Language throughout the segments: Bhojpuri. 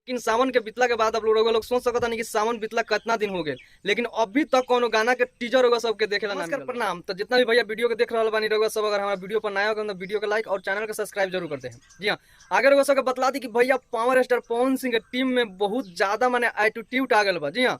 लेकिन सावन के बीतला के बाद आप लोग सोच सकता नहीं कि सावन बीतला कितना दिन हो गए, लेकिन अभी तक कोनो गाना के टीजर होगा सबके देखेला ना। नमस्कार, प्रणाम। तो जितना भी भैया वीडियो के देख रहा बानी रउआ सब, अगर हमारा वीडियो पर नया हो तो वीडियो के लाइक और चैनल के सब्सक्राइब जरूर करते हैं। जी हाँ, आगे रउआ सबके बतला दी कि भैया पावर स्टार पवन सिंह के टीम में बहुत ज्यादा माने एटीट्यूड आ गल बा। जी हाँ,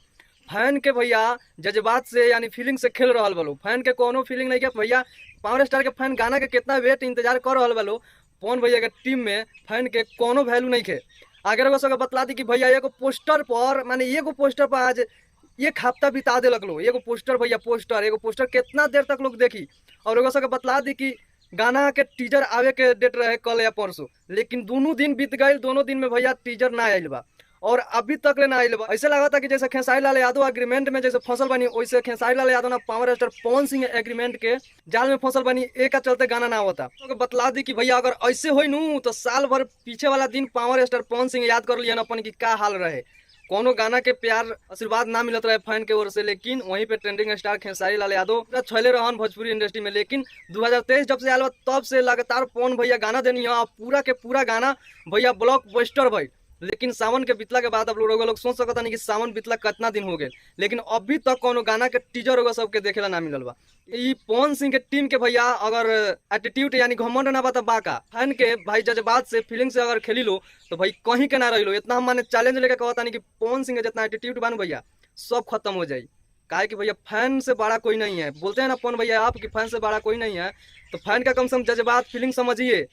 फैन के भैया जज्बात से यानी फीलिंग से खेल रहा बलो, फैन के कोनो फीलिंग नहीं के भैया पावर स्टार के फैन गाना के कितना वेट इंतजार कर रहा बलो। पवन भैया के टीम में फैन के कोनो वैल्यू नहीं खे। आगे रउआ सबके बतला दी कि भैया एगो पोस्टर पर माने एगो पोस्टर पर आज एक हफ्ता बिता देलक लो। एगो पोस्टर भैया पोस्टर एगो पोस्टर कितना देर तक लोग देखी। और रउआ सबके बतला दी कि गाना के टीजर आवे के डेट रहे कल या परसों, लेकिन दोनों दिन बीत गए, दोनों दिन में भैया टीजर ना आयल बा और अभी तक ले ना आयल बा। ऐसे लगा था कि जैसे खेसारी लाल यादव एग्रीमेंट में जैसे फसल बनी, वैसे खेसारी लाल यादव ना power star Pawan Singh agreement के जाल में फसल बनी, एक चलते गाना ना होता। तो बतला दी कि भैया अगर ऐसे हो नू तो साल भर पीछे वाला दिन पावर स्टार पवन सिंह याद कर लिया अपन की का हाल रहे। कोनो गाना के प्यार आशीर्वाद ना मिलत रहे फैन के ओर से, लेकिन वहीं पे ट्रेंडिंग स्टार खेसारी लाल यादव पूरा छले रहन भोजपुरी इंडस्ट्री में। लेकिन 2023 जब से आयल तब से लगातार पवन भैया गाना देनी है, पूरा के पूरा गाना भैया ब्लॉकबस्टर भाई। लेकिन सावन के बीतला के बाद आप लोग सोच सकता नहीं कि सावन बीतला कितना दिन हो गए, लेकिन अभी तक कोनो गाना के टीजर होगा सबके देखेला ना मिलल बा। ई पवन सिंह के टीम के भैया अगर एटीट्यूड यानी घमंड ना बा त बाका फैन के भाई जज्बात से फीलिंग से अगर खेली लो तो भाई कहीं के ना रही लो। इतना हम माने चैलेंज लेके कहता नहीं कि पवन सिंह के जितना एटीट्यूड बानू भैया सब खत्म हो जाए। काहे कि भैया फैन से बड़ा कोई नहीं है, बोलते हैं ना पवन भैया आप कि फैन से बड़ा कोई नहीं है, तो फैन का कम से कम जज्बात फीलिंग समझिए।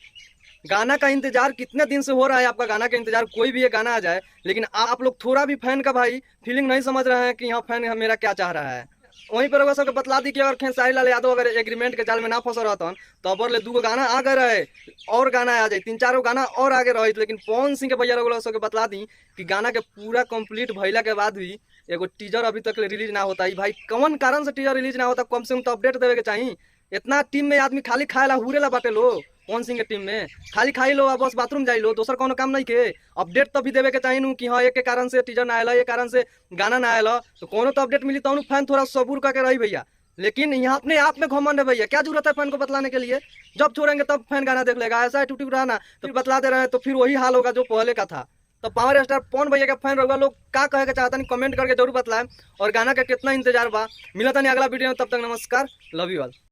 गाना का इंतजार कितने दिन से हो रहा है आपका, गाना का इंतजार कोई भी ये गाना आ जाए, लेकिन आप लोग थोड़ा भी फैन का भाई फीलिंग नहीं समझ रहे हैं कि यहाँ फैन मेरा क्या चाह रहा है। वहीं पर अगर सबके बतला दी कि अगर खेसारी लाल यादव अगर एग्रीमेंट के जाल में ना फंस रहतन तो अब ले दूगो गाना आ गए रहे और गाना आ जाए, 3-4 गाना और आगे रहे। लेकिन पवन सिंह के भैया रउआ सबके बतला दी कि गाना के पूरा कंप्लीट भैला के बाद भी एगो टीजर अभी तक रिलीज ना होता। भाई कौन कारण से टीजर रिलीज ना होता, कम से कम तो अपडेट देवे के चाहिए। इतना टीम में आदमी खाली खाएला हुरेला बाटे लो, पवन सिंह के टीम में खाली खाई लो बस बाथरूम जाई लो, दोसर कोनो काम नहीं के। अपडेट तो भी देवे के चाहिए नू कि हाँ एक के कारण से टीजर ना आयल, एक कारण से गाना ना आयल, तो कोनो तो अपडेट मिली तब फैन थोड़ा सबूर करके रही भैया। लेकिन यहाँ अपने आप में घमंड है भैया, क्या जरूरत है फैन को बतलाने के लिए, जब छोड़ेंगे तब फैन गाना देख लेगा। ऐसा टूटी रहा तो फिर बतला दे रहे हैं तो फिर वही हाल होगा जो पहले का था। तो पावर स्टार पवन भैया के फैन रहुआ लोग का कहे के चाहता नहीं कमेंट करके जरूर बतलाएं। और गाना का कितना इंतजार बा। मिलता नहीं अगला वीडियो में, तब तक नमस्कार, लव you all.